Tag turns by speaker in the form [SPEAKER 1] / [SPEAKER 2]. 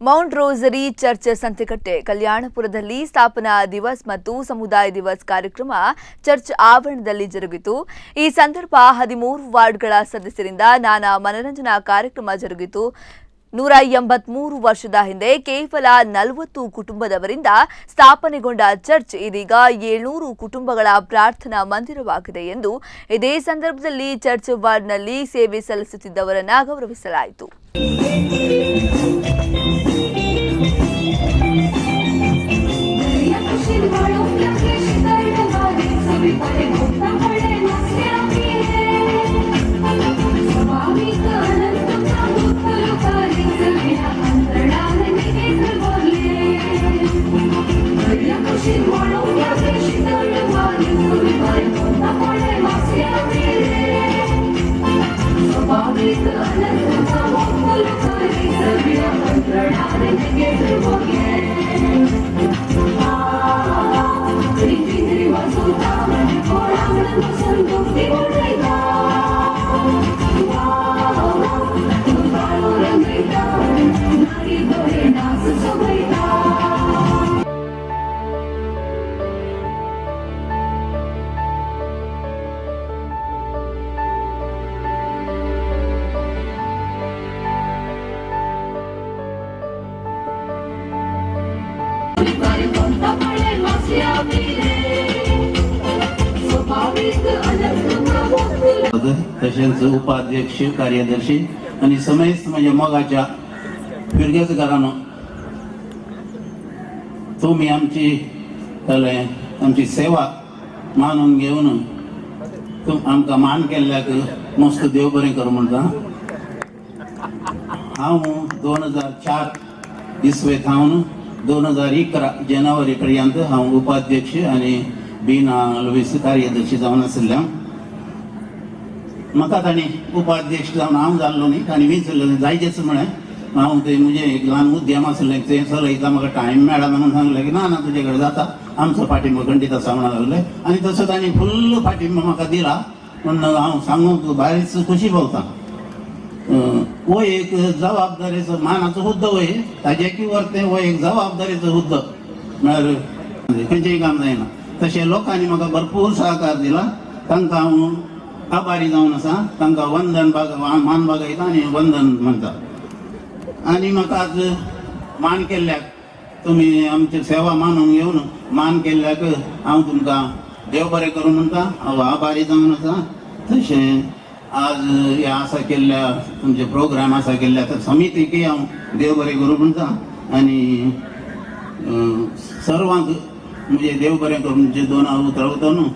[SPEAKER 1] Mount rosary church Santhekatte ಕಲ್ಯಾಣಪುರದಲ್ಲಿ ಸ್ಥಾಪನಾ ದಿವಸ್ ಮತ್ತು ಸಮುದಾಯ ದಿವಸ್ ಕಾರ್ಯಕ್ರಮ ಚರ್ಚ್ ಆವರಣದಲ್ಲಿ ಜರುಗಿತು. ಈ ಸಂದರ್ಭ 13 ವಾರ್ಡ್ಗಳ ಸದಸ್ಯರಿಂದ ನಾನಾ ಮನರಂಜನಾ ಕಾರ್ಯಕ್ರಮ ಜರುಗಿತು. 183 ವರ್ಷದ ಹಿಂದೆ ಕೇವಲ 40 ಕುಟುಂಬದವರಿಂದ ಸ್ಥಾಪನೆಗೊಂಡ ಚರ್ಚ್ ಇದೀಗ 700 ಕುಟುಂಬಗಳ ಪ್ರಾರ್ಥನಾ ಮಂದಿರವಾಗಿದೆ ಎಂದು ಇದೇ ಸಂದರ್ಭದಲ್ಲಿ ಚರ್ಚ್ ವಾರ್ಡ್ನಲ್ಲಿ ಸೇವೆ ಸಲ್ಲಿಸುತ್ತಿದ್ದವರನ್ನು ಗೌರವಿಸಲಾಯಿತು.
[SPEAKER 2] तशेंच उपाध्यक्ष कार्यदर्शी आनी समेस्त म्हज्या मोगाच्या फिरगेजकारांनो, तुमी आमची आमची सेवा मानून घेवन आमकां मान केल्ल्याक मस्त देव बरें करूं म्हणटा. हांव 2004 इसवे थावन 2011 जानेवारी पर्यंत हांव उपाध्यक्ष आनी बिना लुईस कार्यदर्शी जावन आशिल्ल्या. म्हाका तांणी उपाध्यक्ष जावन हांव जाल्लो न्ही, तांणी विचारलें जायचेच म्हळें. हांव तें म्हजें एक ल्हान उद्यम आसलें तें चलयता, म्हाका टायम मेळना म्हणून सांगलें की ना ना तुजे कडेन जाता, आमचो फाटिंबो खंडीत आसा म्हणून लागलें. आनी तसो तांणी फुल्ल फाटिंबो म्हाका दिला म्हूण हांव सांगूंक भारीच खोशी पावता. हो एक जबाबदारीचो मानाचो हुद्दो वय, ताजे की वरतें हो एक जबाबदारीचो हुद्दो म्हळ्यार खंयचेंय काम जायना. तशें लोकांनी म्हाका भरपूर सहकार दिला, तांकां हांव आभारी जावन आसा, तांकां वंदन बाग मान बागयता आनी वंदन म्हणटा. आनी म्हाका आज मान केल्ल्याक तुमी आमची सेवा मानून घेवन मान केल्ल्याक हांव तुमकां देव बरें करूं म्हणटा, हांव आभारी जावन आसा. तशें आज हे आसा केल्ल्या तुमचे प्रोग्राम आसा केल्ल्या त्या समितीकय हांव देव बरें करूं म्हणटा. आनी सर्वांक म्हणजे देव बरें करूं म्हणजे दोन उतरां उतर न्हू.